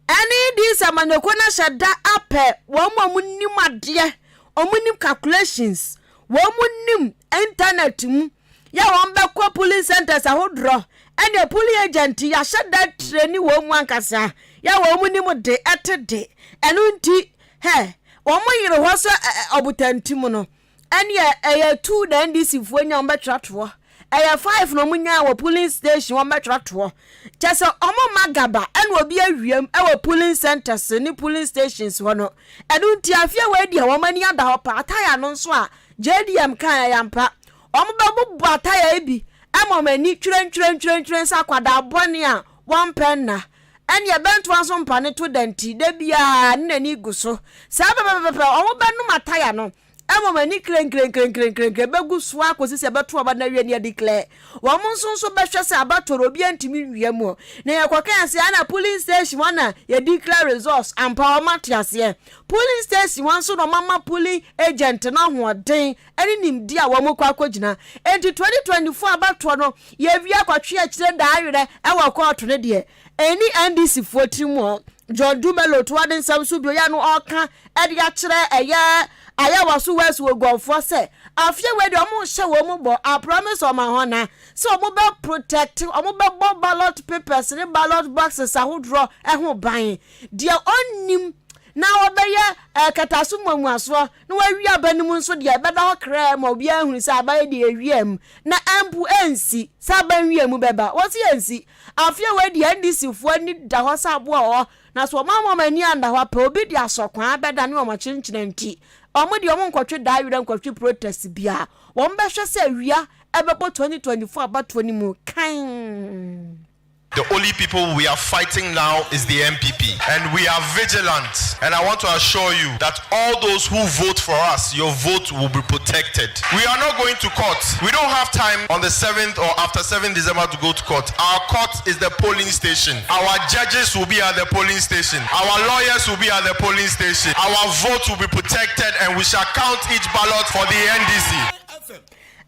ɛne these amanyɔkuo no ahyɛ da apɛ wɔn a wɔn nim adeɛ wɔn nim calculations wɔn nim internet mu yɛ wɔn bɛkɔ polling centers ahodoɔ ɛne polling agent yɛahyɛ da training wɔn mu ankasa yɛ wɔn nim de ɛte de ɛno nti Hɛ! Wɔn yere hɔ sɛ ɔbotantim no, ɛneɛ ɛyɛ two na NDC foɔ nya wɔn bɛtwerɛ toɔ. Ɛyɛ five na wɔn nyaa wɔ polling station wɔn bɛtwerɛ toɔ. Kyɛ sɛ wɔn mma gaba ɛna obi awiam ɛwɔ polling centers ne polling stations hɔ no. Ɛno nti afeɛ wei deɛ wɔn ani ada hɔ paa. Ataya no nso a JDM kan ɛyɛ ampa. Wɔn bɛbobɔ ataya yi bi ɛma wɔn ani twerɛntwerɛntwerɛntwerɛn sɛ akwadaa bɔne a wɔmpɛ nna. Ɛnneɛ bɛntoa so mpa ne to da nti, da biara ne n'ani gu so. Saa pɛpɛpɛpɛ, wɔbɛnom ataya no ma wɔn ani krenkrenkrenkrenkren bɛgu so ara kɔsi sɛ ɛbɛto aba no awie ne adeclare. Wɔn nso nso bɛhwɛ sɛ abatoɔ no obiara ntumi nwia mu. Na yɛkɔkaa sɛ ana polling station hɔ na yɛdeclare results, ampa wɔn ate aseɛ. Polling station hɔ nso na wɔama polling agent no ahoɔden ne nimdeɛ a wɔkɔ akɔgyina. Enti 2024 abatoɔ no, yɛwie akɔtwe akyire daa werɛ wɔ kɔɔto no deɛ, ɛnni NDC foɔ tirim hɔ. John Dumelo toa ne nsɛm so bio yɛ no ɔreka de akyerɛ ɛyɛ Ayawaso West Wuogonfoɔ sɛ afeɛ wei deɛ wɔn nhyɛ wɔn mu bɔ, I promise wɔn ahɔna sɛ wɔn bɛ protect, wɔn bɛbɔ ballot papers ne ballot boxes ahodoɔ ho ban. Deɛ ɔnnim. na wɔbɛyɛ kɛtɛaso mmuamuasoɔ na wɔawie aba no mu nso deɛ, ɛbɛda hɔ kraa ma obiara ahunu sɛ aba yi deɛ ɛwia mu, na mpo ɛnsi sɛ aba nwia mu bɛba. Wɔse ɛnsi. Afe a wei deɛ NDC foɔ ani da hɔ sɛ aboa wɔ hɔ, na sɛ wɔn amma wɔn ani anna hɔ a, pɛ obi de asɔkwaa bɛdane wɔn akyenkyena nti, wɔn deɛ wɔn nkɔtwe daa werɛ nkɔtwe protest biara. Wɔn bɛhwɛ sɛ awia ɛbɛbɔ 2024 abatoɔ no mu kann. The only people we are fighting now is the NPP and we are vigilant and I want to assure you that all those who vote for us, your vote will be protected. We are not going to court. We don't have time on the 7th or after 7th December to go to court. Our court is the polling station. Our judges will be at the polling station. Our lawyers will be at the polling station. Our vote will be protected and we shall count each ballot for the NDC.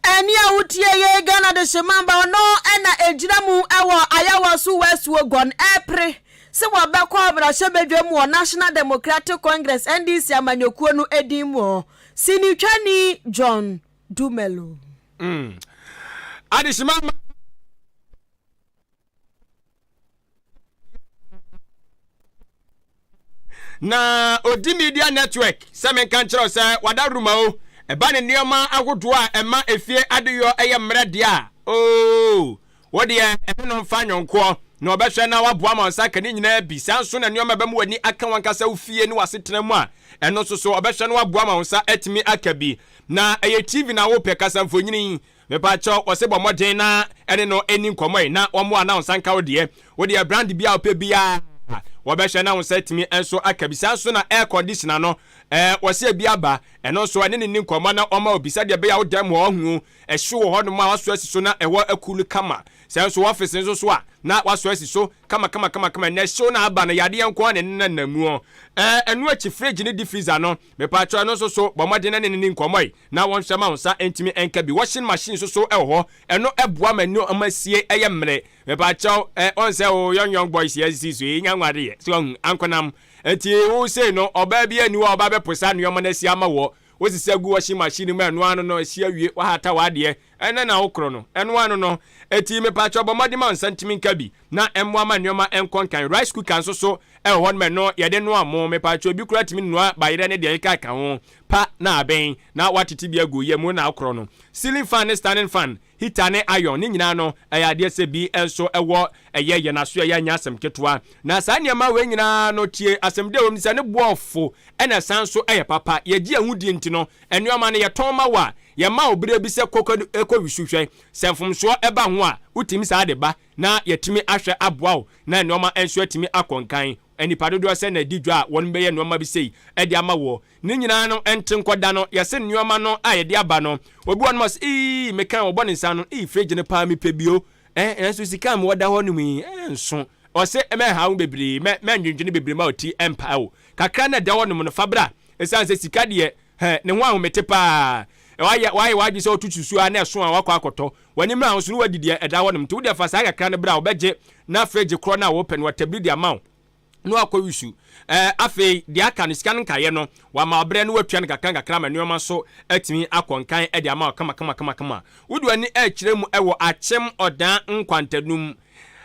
Ɛnne a wotie yei Ghana Dehyemamba ɔno na ɛgyina mu wɔ Ayawaso West Wuogon ɛrepere sɛ wɔbɛkɔ mmarahyɛbadwam wɔ National Democratic Congress, NDC, amanyɔkuo no din mu. Sinitwani John Dumelo. Adehyemamba. Na odi media network sɛ menka nkyerɛ wo sɛ wada ruma o ɛba ne nneɛma ahodoɔ a ɛma efie adeyɔ ɛyɛ mmerɛ deɛ a oo wo deɛ ɛne no mfa nyɔnkoɔ na ɔbɛhwɛ na waboa ma nsa ka ne nyinaa bi saa nso na nneɛma ɛbɛma w'ani aka wankasa wo fie ne w'asetena mu a ɛno nso so ɔbɛhwɛ na waboa ma wo nsa atumi aka bi na ɛyɛ TV na wopɛ kasa mfonini Mepakyɛw, wɔse bɔ mmɔden na ɛne no nni nkɔmmɔ yi na wɔmmoa na wo nsa nka wo deɛ. Wo deɛ brand biara a wopɛ biara wɔbɛhwɛ na wo nsa atumi nso aka bi. Saa nso na air conditioner no, eh, wɔse ebi aba, ɛno nso ɛne no nni nkɔmmɔ na wɔma wo bi sɛdeɛ ɛbɛyɛ a wo dan mu hɔ ɔho ɛhye wɔ hɔnom a wasɔ asi so na ɛhɔ akulu kama. Sɛ nso office nso so a na wasɔ asi so kama kama kama kama. Ɛnɛ hyew no a aba no yadeɛ nko ara na ɛnenam mu. Eh, ɛno akyi fridge ne deep freezer no, Mepakyɛw ɛno nso so bɔ mmɔden ne no nni nkɔmmɔ yi na wɔnhwɛ ma wo nsa ntumi nka bi. Washing machine nso so wɔ hɔ, ɛno boa ma nneɛma sie yɛ mmere. Mepakyɛw ɛ, wɔn sɛ o young young boys yɛ sisi so yi nya nware yɛ, so wahu, ankonam. Nti wo sei no, ɔbaa bi ani hɔ a ɔba bɛposa nneɛma no asi ama woɔ. Wosesa gu washing machine mu a ɛno ano no asi awie, wahata w'adeɛ, ɛnɛ na wokorɔ no, ɛno ano no. Enti mepakyɛw bɔ mmɔden ma wo nsa ntumi nka bi. Na ɛmmoa ma nnoɔma nkɔ nkan. Rice cooker nso so wɔ hɔ nom ɛno yɛde noa mo, mepakyɛw ebi koraa tumi noa bayerɛ ne deɛ ɛkeka ho pa na aben na watete bi agu yɛ mu na akorɔ no. Ceiling fan ne standing fan, heater ne iron ne nyinaa no ɛyɛ adeɛ sɛ bi nso wɔ ɛyɛ yɛn aso ɛyɛ nyɛ asɛm ketewa. Na saa nneɛma wei nyinaa no tie asɛm dɛ wɔ mu sɛ ne boɔ fo ɛna ɛsan nso ɛyɛ papa yɛgye ɛho die nti no nnoɔma no yɛtɔn ma wo a yɛma wo berɛ bi sɛ kɔ kɔ wisu hwɛ sɛ mfomsoɔ ɛba ho a wotumi saa de ba na yɛatumi ahwɛ aboa wo na nnoɔma nso atumi akɔ nkan. Nnipa dodoɔ sɛn na ɛdi dwa a wɔn bɛyɛ nnoɔma bi sei de ama woɔ? Ne nyinaa no nte nkɔda no, yɛse nnoɔma no a yɛde aba no, obi wɔ nom a ɔse ii meka wɔbɔ ne nsa ano, ii fridge no paa mepɛ bi o, eh nanso sika a mewɔ da hɔ nom yi nso. Ɔse mɛnha wo bebree, mɛ mɛndwendwene bebree ma wo ti mpae wo. Kakra na ɛda hɔ nom no fa bra, ɛsiane sɛ sika deɛ hɛ ne ho ahomete paa. Wayɛ wayɛ w'adwene sɛ woto susuo a na ɛso a wakɔ akɔtɔ. W'ani mmra ho so na woadi deɛ ɛda hɔ nom. Nti wodeɛ fa saa kakra no bra, wɔbɛgye na fridge korɔ no a wopɛ no wɔatabiri de ama wo na wakɔ wisu. Ɛɛ afei deɛ aka no sika no nkaeɛ no wama wo berɛ na woatua no kakra nkakra ama nneɛma nso atumi akɔ nkan de ama wo kama kama kama kama. Wode w'ani rekyerɛ mu wɔ Akyem Ɔdaa Nkwantanum.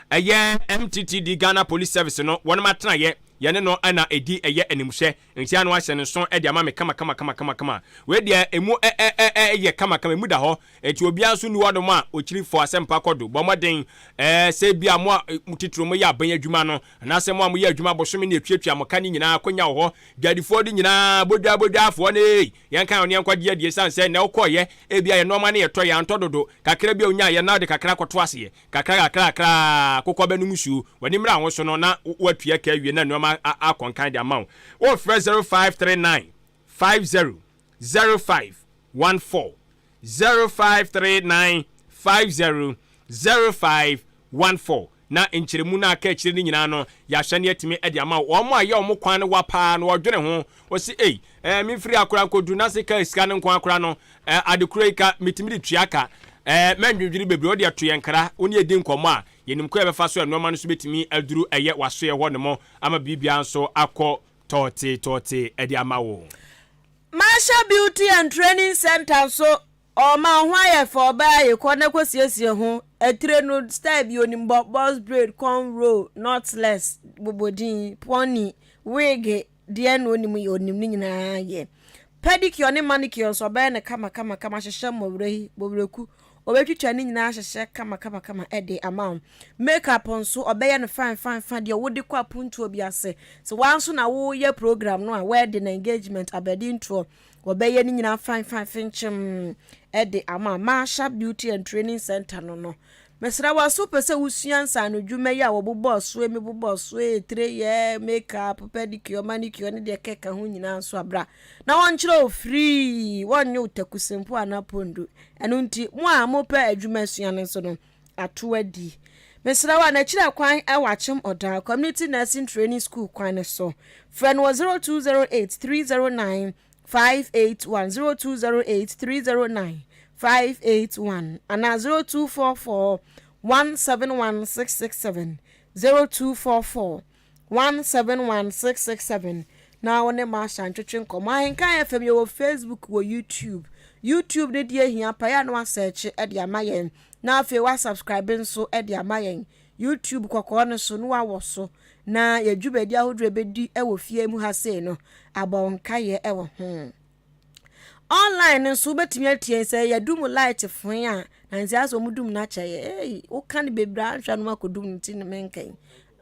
Ɛyɛ MTTD Ghana Police Service no wɔnom atenaeɛ, yɛne no na ɛdi ɛyɛ animhwɛ. Nti ano ahyɛ no nso de ama me kama kama kama kama kama. Wei deɛ emu ɛ ɛ ɛ ɛ yɛ kama kama, emu da hɔ. Nti obiara nso nni hɔnom a ɔkyiri fɔ asɛmpa kɔ do. Bɔ mmɔden ɛɛ sɛ ebia mo a titiriw moyɛ aban adwuma no, anaasɛ mo a moyɛ adwuma bosome ne ɛtuatua mo ka no nyinaa akonya wɔ hɔ. Dwadifoɔ no nyinaa, bodwaa bodwaafoɔ no ei, yɛnka yɛn ho yɛnkɔgye adie ɛsiane sɛ nnɛ wokɔeɛ, ebia yɛn nnoɔma no yɛtɔ, yɛantɔ dodo, kakra bi a wonyaeɛ na wode kakra kɔto aseɛ. Kakra kakra kakra ara akokɔ bɛnom nsuo, w'ani mmra ho so no na woatua ka awie na nnoɔma akɔ nkan de ama wo. Wofrɛ 0539 50 05 14, 0539 50 05 14, na nkyerɛmu no a aka akyire no nyinaa no yɛahwɛ na yɛatumi de ama wo. Wɔn a ɛyɛ wɔn kwan no wa paa no wɔdwene ho, wɔse ei, eh, memfiri ha koraa nkɔduru na se ka sika no nko ara koraa no, Eh, ade koro yi ka, metumi de tua ka. Eh, mɛndwendwene bebree, wo deɛ to yɛn nkra, wo ne yɛ di nkɔmmɔ a, yɛnim kwan a yɛbɛfa so a nnoɔma no nso bɛtumi aduru ɛyɛ w'asoeɛ hɔ nom ama biribiara nso akɔ tɔɔtee tɔɔtee de ama wo. Marshall Beauty and Training Centre nso ɔma wo ho ayɛ fɛ ɔbaa yi kɔ na kɔ siesie ho etire no style bi onim bɔ box braid corn roll knotless bobodin pony wig. Deɛn na ɔnim yɛ? Ɔnim ne nyinaa yɛ. Pedicure ne manicure nso ɔbɛyɛ no kama kama kama ahyehyɛ mmɔwerɛ yi, mmɔwerɛku. Ɔbɛtwitwa ne nyinaa ahyehyɛ kama kama kama de ama wo. Makeup nso ɔbɛyɛ no fine fine fine deɛ wode kɔ apontoɔ bi ase. Sɛ woa nso na woyɛ program no a, wedding, engagement, abadintoɔ, wɔbɛyɛ ne nyinaa fine fine finkyem de ama wo. Marsha Beauty and Training Center no no. Mesrɛ wo, sɛ wopɛ sɛ wosua nsaanodwuma yi a wɔbobɔɔ so yi, mebobɔɔ so yi, tire yɛ, makeup, pedicure, manicure ne deɛ ɛkeka ho nyinaa nso a, bra na wɔnkyerɛ wo free, wɔnnye wo takusempo anaa pondu. Ɛno nti, mo a mopɛ adwuma asua no nso no, ato adi. Mesrɛ wo a, n'akyiri kwan wɔ Akyem Oda Community Nursing Training School kwan no so. Frɛ no wɔ 0208 309 581 0208 309 581 anaa 0244 171 667 0244 171 667 na wo ne Marsha ntwetwe nkɔmmɔ. Ahenkan FM yɛwɔ Facebook wɔ YouTube. YouTube no deɛ hia pa yɛ a na wasɛɛkye de ama yɛn na afei wasubscribe nso de ama yɛn. YouTube kɔkɔɔ no so na wawɔ so na yɛn dwumadi ahodoɔ a ɛbɛdi wɔ fie mu ha sei no abɔ wo nkaeɛ wɔ ho. Online no nso wobɛtumi atie sɛ yɛdum light foe a na nti asɛ wɔn dum no akyɛ yɛ ei woka no bebree anhwɛ no akɔdum no ti no menka yi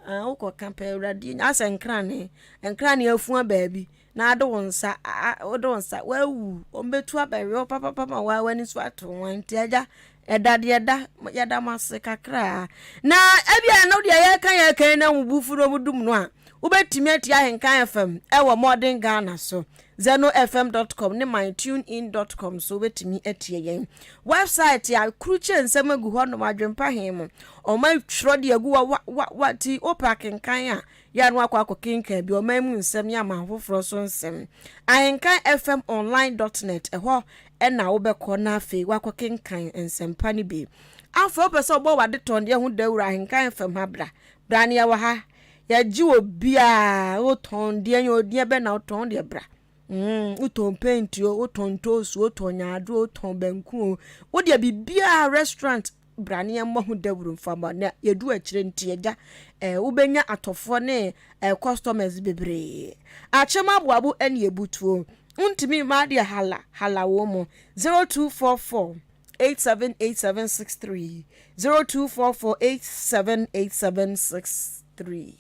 ah, wokɔka pɛ awurade asɛ nkrane nkrane afua baabi na ade wo nsa wode wo nsa wawu wɔbɛtu abɛwe wo papapa ma waa w'ani so ato wɔn nti agya ɛda deɛ ɛda yɛda mo ase kakraa na ebi a no deɛ yɛka yɛka yi na wo bufu na wɔn dum no a wobɛtumi atie Ahenkan FM ɛwɔ Modern Ghana so zenofm.com ne mytunein.com so wobɛtumi atie yɛn website a kurukyɛ nsɛm agu hɔ nom adwempa he mu ɔma twerɛ deɛ agu wɔ wa wa wa ti wopɛ akenkan a Yɛ a na wakɔ akɔkenkan bi, ɔman mu nsɛm ne aman foforɔ so nsɛm. Ahenkan FM Online dot net, ɛhɔ na wobɛkɔ na afei woakɔkenkan nsɛmpa no bi. Afei wopɛ sɛ wobɔ w'adetɔndeɛ ho dawuro a, Ahenkan FM ha bra. Bra na yɛwɔ ha. Yɛgye obiara. Wotɔn deɛn o, deɛ bɛn na wotɔn, wo deɛ bra. Mm, wotɔn paint o, wotɔn ntoosi o, wotɔn nyaadoa o, wotɔn banku o, wo deɛ biribiara, restaurant, Bra na yɛmmɔ ho dawuro mfa mma na yɛdu akyire nti agya eh, wobɛnya atɔfoɔ ne eh, customers bebree. Akyem aboabo ne abutuo wontumi mma adeɛ hala hala wɔ mu 0244 878763 0244 878763.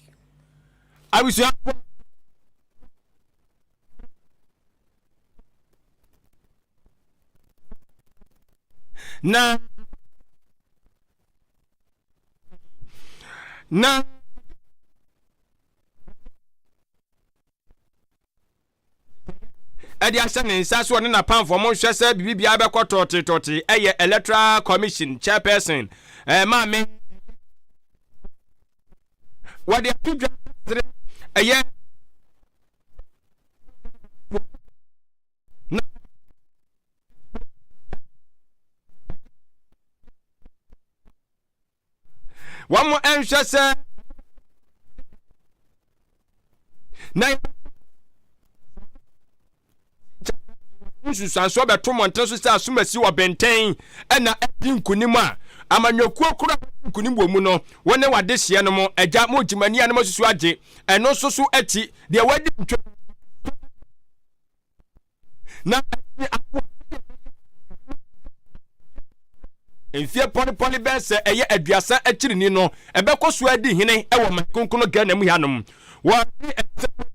Abusuafoɔ. Na na ɛde ahyɛ ne nsa so ɔne n'apamfoɔ mo nhwɛ sɛ biribi biara bɛkɔ tɔɔte ɛyɛ electoral commission chairperson ɛɛ maame wɔde ato dwa ɛyɛ na wɔn nhwɛ sɛ na nsusuansoɔ bɛto mmɔnten so sɛ asomasi wɔ bɛntɛn ɛna ɛdi nkunim a amanyɔkuo koro a wɔdi nkunim wɔ mu no wɔne w'adehyeɛ no mo agya mo gyimani a no mo asusu agye ɛno nso so akyi deɛ wadi ntwa na aboa mfeɛ pɔlepɔle bɛyɛ sɛ ɛyɛ aduasa akyiri ni no ɛbɛkɔ so adi hene wɔ man kronkron Ghana mu hanom. Wɔde nsɛm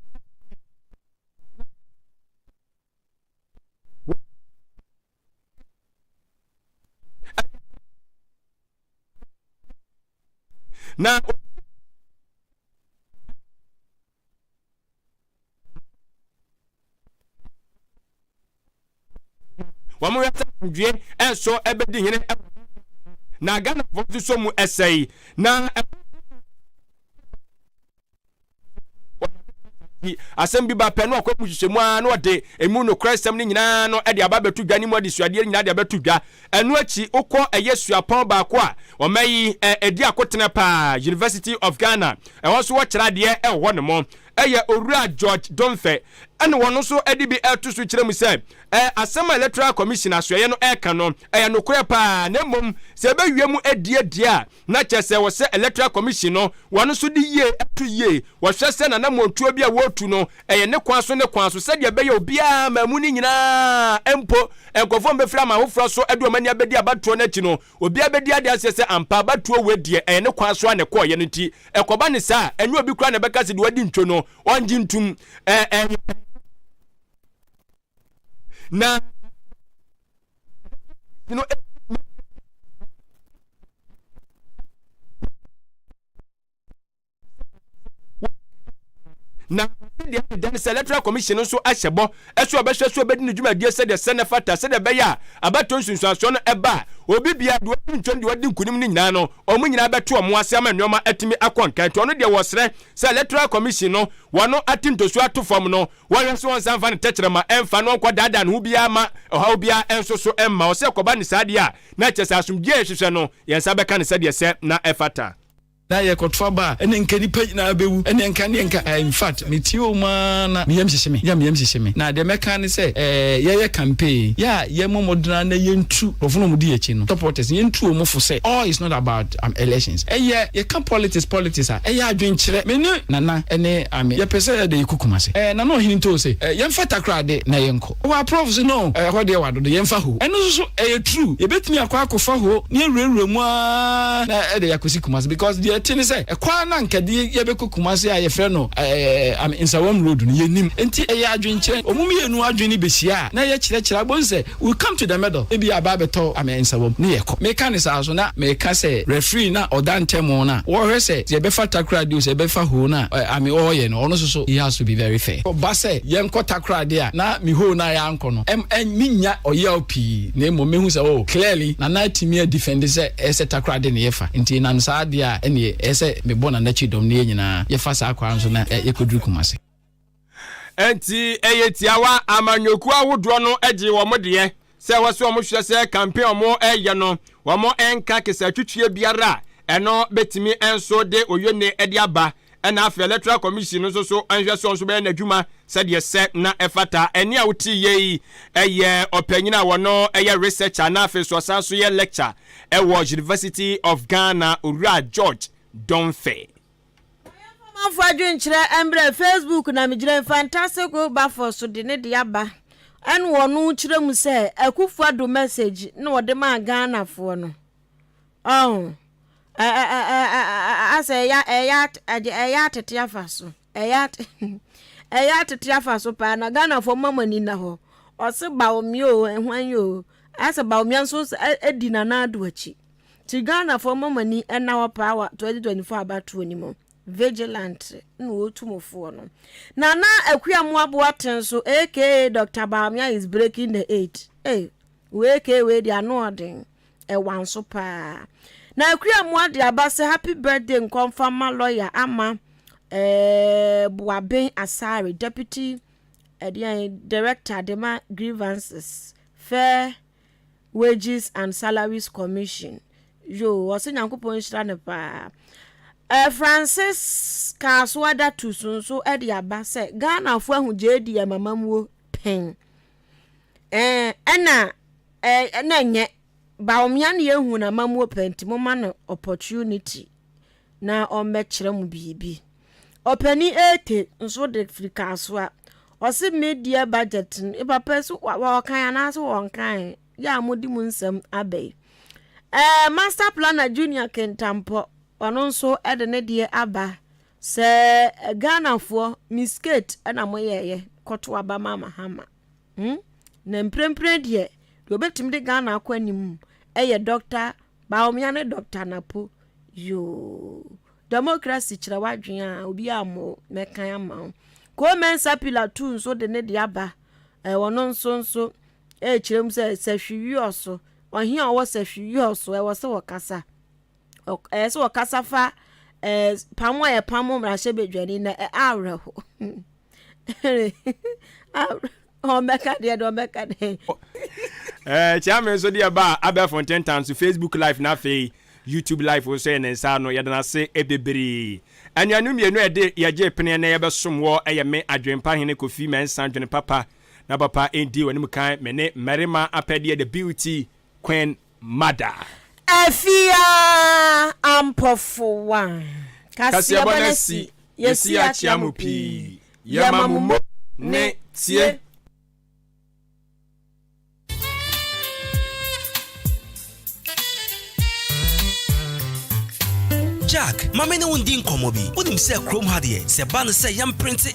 na wɔn wɛ sɛ asomdwie nso ɛbɛdi hene na Ghanafoɔ nso so mu ɛsɛe na asɛm bi ba pɛ no ɔkɔ mu hyehyɛ mu ara na ɔde emu nokorɛ nsɛm no nyinaa no de aba abɛto dwa ne mu adesuadeɛ nyinaa de abɛto dwa. Ɛno akyi wokɔ ɛyɛ suapɔn baako a ɔma yi ɛdi akotene paa, University of Ghana, ɛhɔ nso wɔkyerɛ adeɛ ɛwɔ hɔ nom. yɛ Owura George Domfeh ɛna wɔn nso de bi reto so kyerɛ mu sɛ asɛm a Electoral Commission asoɛeɛ no reka no ɛyɛ nokorɛ paa na mmom sɛ ɛbɛwie mu adie deɛ a na kyerɛ sɛ wɔsɛ Electoral Commission no wɔn nso de yie to yie wɔhwɛ sɛ nanamontuo bi a wɔretu no ɛyɛ ne kwan so ne kwan so sɛdeɛ ɛbɛyɛ obiara maamu no nyinaa mpo nkurɔfoɔ mbɛfiri aman foforɔ so de wɔn ani abɛdi abatoɔ no akyi no Obiara bɛdi adanseɛ sɛ ampa abatoɔ wei deɛ ɛyɛ ne kwan so ara na ɛkɔeɛ no nti ɛkɔba no saa a, ɛnyɛ obi koraa na ɛbɛka sɛ deɛ wadi ntwo no ɔngye ntom. Ɛ ɛ na no Na deɛ ɛda ne sɛ Electoral Commission nso ahyɛ bɔ sɛ ɔbɛhwɛ so ɔbɛdi ne dwumadie sɛdeɛ sɛ na ɛfata sɛdeɛ ɛbɛyɛ a abatoɔ nsunsuansoɔ no ɛba a obi biara deɛ ɔdi ntwam deɛ ɔdi nkunim no nyinaa no wɔn nyinaa bɛto wɔn ase ama nneɛma atumi akɔ nkan nti ɔno deɛ wɔsrɛ sɛ Electoral Commission no wɔn ate ntosuo ato fam no wɔhwɛ so wɔnsan mfa ne tɛkyerɛma ɛmfa no ɔnkɔ daadaa ne ho biara ma ɔhaw biara ɛnso so ɛmma ɔsɛ ɛkɔba ne saa deɛ a na kyerɛ sɛ asomdwoeɛ a yɛhwehwɛ no yɛn nsa bɛka no sɛdeɛ sɛ na ɛfata. Na yɛkɔto aba a, ɛne nka nnipa nyinaa bɛwu, ɛne nka ne nka. Eh, in fact, metie wɔn ara na me yam hyehye me, ya me yam hyehye me. Na deɛ mɛka ne sɛ, eh, yɛyɛ campaign, yɛ a yɛmmɔ mmɔden ara na yɛntu nkurɔfoɔ no a wɔdi yɛn akyi no, supporters, yɛntu wɔn fo sɛ all is not about um, elections. Ɛyɛ, yɛka politics, politics a, ɛyɛ adwenkyerɛ. Me ne Nana ne Ame, yɛpɛ sɛ yɛde yɛkɔ Kumasi. Eh, Nana Ɔhene Ntoo se, eh, yɛmfa Takoradi na yɛnkɔ. Wɔ aprɔf so no ɛhɔ deɛ wadodo yɛnfa hoo ɛno nso so ɛyɛ true yɛbɛtumi akɔ akɔfa hoo na yɛwurawura mu aa na ɛde yɛakɔsi Kumasi because deɛ ɛte ne sɛ ɛkwan no a nka de yɛbɛkɔ Kumasi a yɛfrɛ no ɛɛ Nsawam road no yɛnnim nti ɛyɛ adwenkyerɛ wɔn mmienu adwene bɛhyia a na yɛkyerɛkyerɛ abom sɛ we come to the middle ebi aba abɛtɔ ame Nsawam ne yɛkɔ meka ne saa so na meka sɛ referee na ɔda ntɛm no a wɔhwɛ sɛ yɛbɛfa Takoradi o sɛ yɛbɛfa hoo no a ame ɔɔyɛ no ɔno nso so he has to be very fair. Ɔba sɛ yɛnkɔ Takoradi a, na me hoo no a yɛankɔ no, ɛm ɛn mennya ɔyaw pii, na mmom mehu sɛ oh, clearly Nana atumi adifɛnde sɛ ɛyɛ sɛ Takoradi na yɛfa, nti enam saa deɛ a, ɛneɛ ɛyɛ sɛ mebɔ Nana akyi dɔm na yɛn nyinaa yɛfa saa kwan no so na yɛkɔduru Kumasi. Enti ɛyɛ tiawa, amanyɔkuo ahodoɔ no gyee wɔn deɛ sɛ ɛwɔ sɛ wɔhwɛ sɛ campaign a wɔreyɛ no wɔnka kesatwitwie biara a ɛno bɛtumi nso de oyone de aba ɛna afei Electoral Commission no nso so nhwɛ sɛ nso bɛyɛ n'adwuma sɛdeɛ sɛ na ɛfata. Ɛne a wote yɛ yi ɛyɛ ɔpanyin a wɔno ɛyɛ researcher na afei so ɔsan so yɛ lecture ɛwɔ University of Ghana, Owura George Domfe. Yɛmfa ɔmanfoɔ adwenkyerɛ mbrɛ Facebook na megyina Fantastic Wilberforce so de ne de aba ɛna ɔno kyerɛ mu sɛ Akufo Addo message na ɔde maa Ghanafoɔ no ɔho asɛ ɛyɛ ɛyɛ ɛyɛ atete afa so ɛyɛ ɛyɛ atete afa so paa na Ghanafoɔ mma mo ani nna hɔ ɔse Bawumia o ɛhwan o asɛ Bawumia nso adi Nana Addo akyi. Nti Ghanafoɔ mma mo ani nna hɔ paa wɔ 2024 abatoɔ no mu. Vigilant na wɔtu mo foɔ no. Nana Akua Mmoa Boateng nso aka Doctor Bawumia is breaking the eight. Hey, wei aka wei deɛ ano ɔden. Ɛwa nso paa. Na Akua Mmoa de aba sɛ happy birthday nkɔmfa ma lawyer ama eh, Boaben Asare, deputy ɛdeɛn director de ma grievances fair Wages and Salaries Commission. Yoo, ɔse Nyankopɔn nhyira no paa. Eh, Francis Kaasoa Datus nso de aba sɛ Ghanafoɔ ahu JDM amammuo pɛn. Eh, ɛna eh, ɛna ɛnyɛ Bawumia ne yɛhu n'amammuo pɛn nti moma no opportunity na ɔmmɛkyerɛ mo biribi. Ɔpanin Ete nso de firi Kasoa. Ɔse media budget no, papa so wɔkan anaasɛ wɔnkan yɛ a mode mu nsɛm aba yi. Ɛɛ Master Planner Junior Kintampɔ, ɔno nso de ne deɛ aba sɛ Ghanafoɔ miskate na moyɛɛyɛ kɔto aba ma Mahama. Hmm? Na mprempren deɛ, deɛ ɔbɛtumi de Ghana akɔ anim yɛ Dr. Bawumia ne Doctor Napo yoo. Democracy kyerɛ w'adwene a obi ammɔ wo mɛkan ama wo. Cole Mensah Pillar 2 nso de ne de aba. Eh, ɔno nso nso ɛrekyerɛ mu sɛ sɛhwi so ɔhe a ɔwɔ sɛhwi so ɛwɔ sɛ wɔkasa. Ɛyɛ sɛ wɔkasa fa eh, pam a yɛpam mmarahyɛbadwani na awerɛho. Ɔmmɛka deɛ deɛ ɔmmɛka deɛ. Eh, Kyia me nso deɛ ba abɛɛfo ntentan so Facebook live na afei YouTube live nso yɛ ne nsa ano yɛda no ase bebree. Anuanom mmienu a yɛde yɛgyee peneɛ na yɛbɛsom wɔ yɛ me Adwempa Hene Kofi Mensah Dwene Papa na papa ndi w'anim kan me ne mmarima apɛdeɛ The Beauty Queen Mother. Afia Ampɔfowa. Kaseɛbɔ no asi, yɛsi akyea mo pii, yɛma mo mo ne tie. Jack, ma me ne wo ndi nkɔmmɔ bi. Wonim sɛ kurom ha deɛ, sɛ ɛba no sɛ yɛmprente.